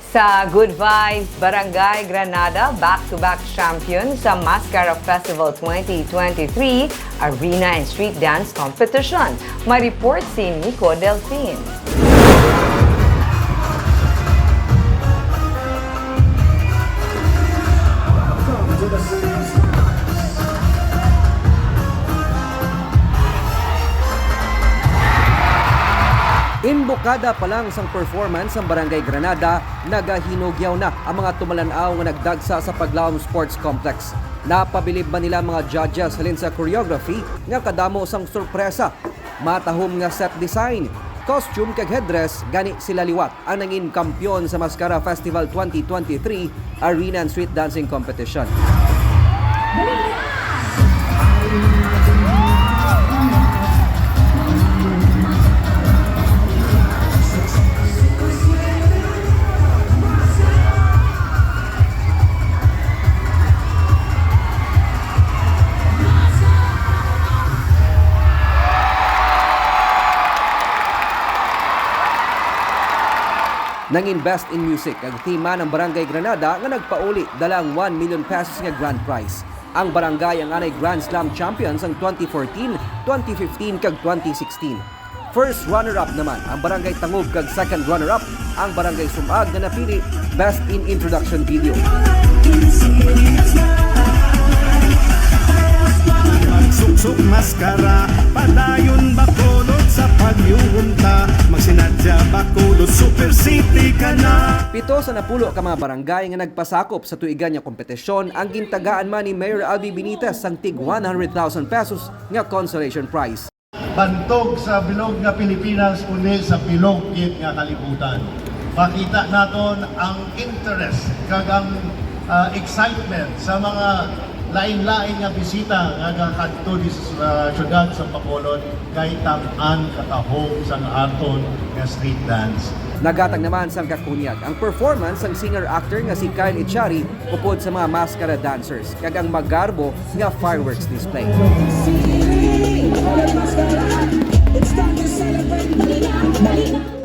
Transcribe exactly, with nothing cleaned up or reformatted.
Sa Good Vibes, Barangay Granada, back-to-back champion sa Mascara Festival twenty twenty-three Arena and Street Dance Competition. May report si Nico Delfin. Imbokada pa lang sang performance sang Barangay Granada, nagahinugyaw na ang mga tumalan-aw nga nagdagsa sa Paglaom Sports Complex. Napabilib man nila ang mga judges halin sa choreography nga kadamo sang sorpresa. Matahom nga set design, costume kag headdress, gani sila liwat ang nangin kampiyon sa Mascara Festival twenty twenty-three Arena and Street Dancing Competition. Nangin Best in Music kag Theme Man ang Barangay Granada nga nagpauli dala ang one million pesos nga grand prize. Ang barangay ang anay Grand Slam champion sang twenty fourteen, twenty fifteen, kag twenty sixteen. First runner-up naman ang Barangay Tangub kag second runner-up ang Barangay Sumag nga napili Best in Introduction Video. Suksok maskara, padayon Bacolod sa pagyuhunta. Magsinadya Bacolod, Super City ka na. Pito sa napulo ka mga barangay nga nagpasakop sa tuigan nga kompetisyon ang gintagaan man ni Mayor Albi Benitez sang tig one hundred thousand pesos nga consolation prize. Bantog sa bilog nga Pilipinas, kundi sa bilog gid nga kalibutan. Makita naton ang interest kag ang, ah, excitement sa mga lain-lain nga bisita nga gakadto di sa, ah, siyudad sa Bacolod, kay tam-an katahom sang aton nga street dance. Naghatag naman sang kakunyag ang performance sang singer-actor nga si Kyle Echari upod sa mga maskara dancers kag ang magarbo nga fireworks display. It's time to celebrate. Dali na, dali na.